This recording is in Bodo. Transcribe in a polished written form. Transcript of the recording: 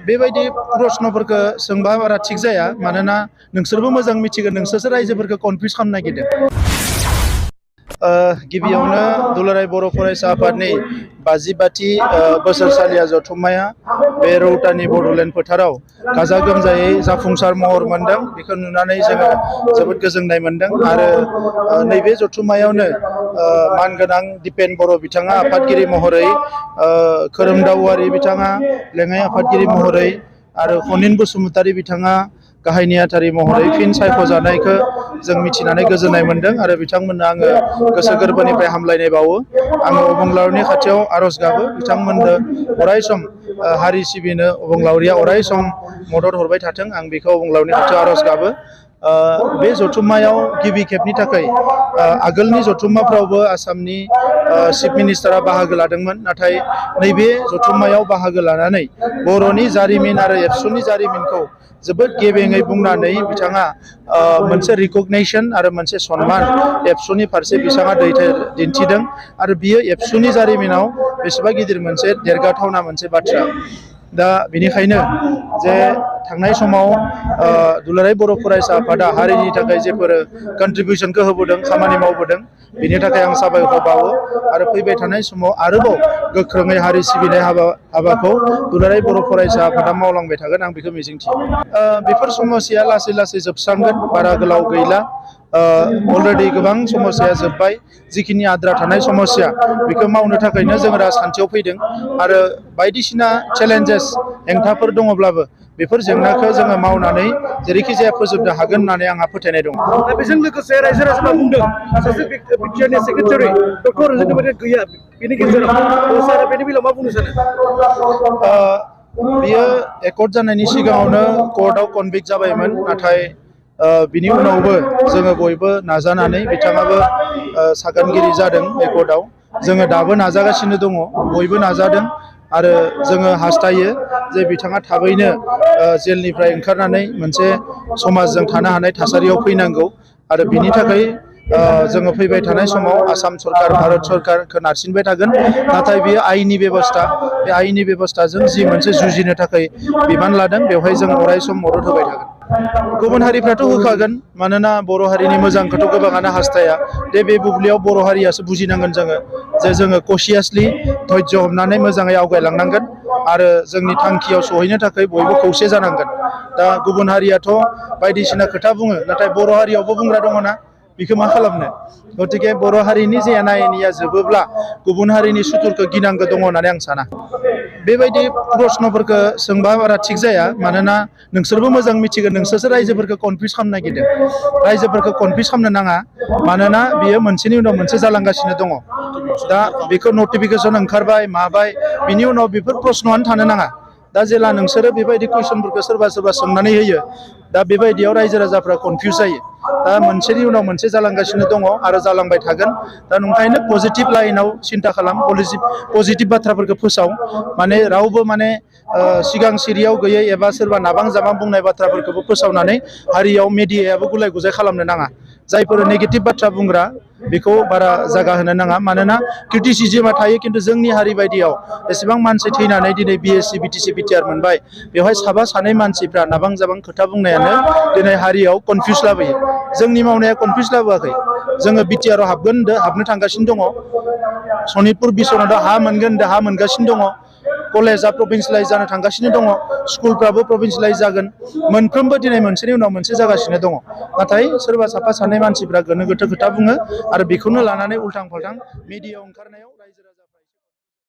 बेबायदि प्रश्नफोरखौ सोंबा बारा थिग जाया मानोना नोंसोरबो मोजां मिथिगोन नोंसोरसो रायजोफोरखौ कनफ्यूज खालामनो नागिरदों। गिबियावनो दुलाराय बर' फरायसा आफादनि 52थि बोसोरसालिया जथुम्माया बे रौतानि बड'लेण्ड फोथाराव गाजा गोमजायै जाफुंसार महर मोनदों। बेखौ नुनानै जोङो जोबोद गोजोननाय मोनदों आरो नैबे जथुम्मायावनो मानगोनां दिपेन बर' बिथाङा आफादगिरि महरै, खोरोमदाव औवारी बिथाङा लेङाइ आफादगिरि महरै आरो खनिन बसुमतारी बिथाङा गाहाय नेहाथारि महरै फिन सायख'जानायखौ जों मिथिनानै गोजोननाय मोनदों आरो बिथांमोननो आङो गोसो गोरबोनिफ्राय हामलायनाय बावो। आङो अबंलावरिनि खाथियाव आर'ज गाबो बिथांमोननो अराय सम हारि सिबिनो अबंलावरिया अराय सम मदद हरबाय थाथों, आं बेखौ अबंलावरिनि खाथियाव आर'ज गाबो। बे जथुम्मायाव गिबि खेबनि थाखाय आगोलनि जथुम्माफ्रावबो आसामनि चिफ मिनिस्टारा बाहागो लादोंमोन, नाथाय नैबे जथुम्मायाव बाहागो लानानै बर'नि जारिमिन आरो एबसुनि जारिमिनखौ जोबोद गेबेङै बुंनानै बिथाङा मोनसे रिकगनाइसन आरो मोनसे सनमान एबसुनि फारसे बिथाङा दिन्थिदों आरो बियो एबसुनि जारिमिनाव बेसेबा गिदिर मोनसे देरगाथावना मोनसे बाथ्रा। दा बेनिखायनो जे थांनाय समाव दुलाराय बर' फरायसा आफादा हारिनि थाखाय जेफोर कन्ट्रिबिउसनखौ होबोदों, खामानि मावबोदों, बिनि थाखाय आं साबायखर बावो आरो फैबाय थानाय समाव आरोबाव गोख्रोङै हारि सिबिनाय हाबाखौ दुलाराय बर' फरायसा आफादा मावलांबाय थागोन, आं बेखौ मिजिंथियो। बेफोर समस्याया लासै लासै जोबस्रांगोन, बारा गोलाव गैला। अलरेडि गोबां समस्याया जोब्बाय। जिखिनि आद्रा थानाय समस्या बेखौ मावनो थाखायनो जोङो राजखान्थियाव फैदों आरो बायदिसिना चेलेन्जेस हेंथाफोर दङब्लाबो बेफोर जेंनाखौ जोङो मावनानै जेरैखि जाया फोजोबनो हागोन होननानै आंहा फोथायनाय दं। दा बेजों लोगोसे रायजो राजाफ्रा बुंदों सासे बिटिआरनि सेक्रेटारि डक्टर रन्जित नार्जारि गैया बेनि गेजेराव, सारा बेनि बेलायाव मा बुंनो सानो? बियो एकर्ड जानायनि सिगाङावनो कर्टआव कनभिक्ट जाबायमोन, नाथाय बिनि उनावबो जोङो बयबो नाजानानै बिथाङाबो सागानगिरि जादों एकर्डआव। जोङो दाबो नाजागासिनो दङ, बयबो नाजादों आरो जोङो हास्थायो जे बिथाङा थाबैनो जेलनिफ्राय ओंखारनानै मोनसे समाजजों थानो हानाय थासारियाव फैनांगौ आरो बिनि थाखाय जोङो फैबाय थानाय समाव आसाम सरकार, भारत सरकारखौ नारसिनबाय थागोन। नाथाय बेयो आयेननि बेबस्था, बे आयेननि बेबस्थाजों जि मोनसे जुजिनो थाखाय बिबान लादों बेवहाय जों अराय सम मदद होबाय थागोन। गुबुन हारिफ्राथ' होखागोन, मानोना बर' हारिनि मोजांखौथ' गोबाङानो हास्थाया। बे बुब्लियाव बर' हारियासो बुजिनांगोन जोङो जे जोङो कसियासलि धैर्य हमनानै मोजाङै आवगायलांनांगोन आरो जोंनि थांखियाव सहैनो थाखाय बयबो खौसे जानांगोन। दा गुबुन हारियाथ' बायदिसिना खोथा बुङो, नाथाय बर' हारियावबो बुंग्रा दङना, बेखौ मा खालामनो? गतिके बर' हारिनि जे एना एनिया जोबोब्ला गुबुन हारिनि सुथुरखौ गिनांगौ दङ होननानै आं साना। बेबायदि प्रश्नफोरखौ सोंबा बारा थिग जाया, मानोना नोंसोरबो मोजां मिथिगोन नोंसोरसो रायजोफोरखौ कनफ्यूज खालामनो नागिरदों। रायजोफोरखौ कनफ्यूज खालामनो नाङा, मानोना बियो मोनसेनि उनाव मोनसे जालांगासिनो दङ। दा बेखौ नटिफिकेसन ओंखारबाय माबाय, बिनि उनाव बेफोर प्रश्नआनो थानो नाङा। दा जेला नोंसोरो बेबायदि कुइसनफोरखौ सोरबा सोरबा सोंनानै होयो, दा बेबायदियाव रायजो राजाफ्रा कनफ्यूज जायो। दा मोनसेनि उनाव मोनसे जालांगासिनो दङ आरो जालांबाय थागोन। दा नंखायनो पजिटिभ लाइनाव सिन्था खालाम, पजिटिभ बाथ्राफोरखौ फोसाव। माने रावबो माने सिगां सिरियाव गैयै एबा सोरबा नाबां जाबां बुंनाय बाथ्राफोरखौबो फोसावनानै हारियाव मेडियायाबो गुलाय गुजाय खालामनो नाङा। जायफोर नेगेटिभ बाथ्रा बुंग्रा बेखौ बारा जागा होनो नाङा, मानोना क्रिटिसिजमा थायो, खिन्थु जोंनि हारि बायदियाव एसेबां मानसि थैनानै दिनै बिएससि बिटिसि बिटिआर मोनबाय, बेवहाय साबा सानै मानसिफ्रा नाबां जाबां खोथा बुंनायानो दिनै हारियाव कनफ्यूज लाबोयो। जोंनि मावनाया कनफ्यूज लाबोआखै। जोङो बिटिआराव हाबगोन होनदों, हाबनो थांगासिनो दङ। सनितपुर बिस्वनाथआव हा मोनगोन होनदों, हा मोनगासिनो दङ। कलेजा प्रभिन्सियेलाइज जानो थांगासिनो दङ, स्कुलफ्राबो प्रभिन्सियेलाइज जागोन। मोनफ्रोमबो दिनै मोनसेनि उनाव मोनसे जागासिनो दङ। नाथाय सोरबा साफा सानै मानसिफ्रा गोनो गोथो खोथा बुङो आरो बेखौनो लानानै उल्थां फाल्थां मिडियायाव ओंखारनायाव रायजो राजा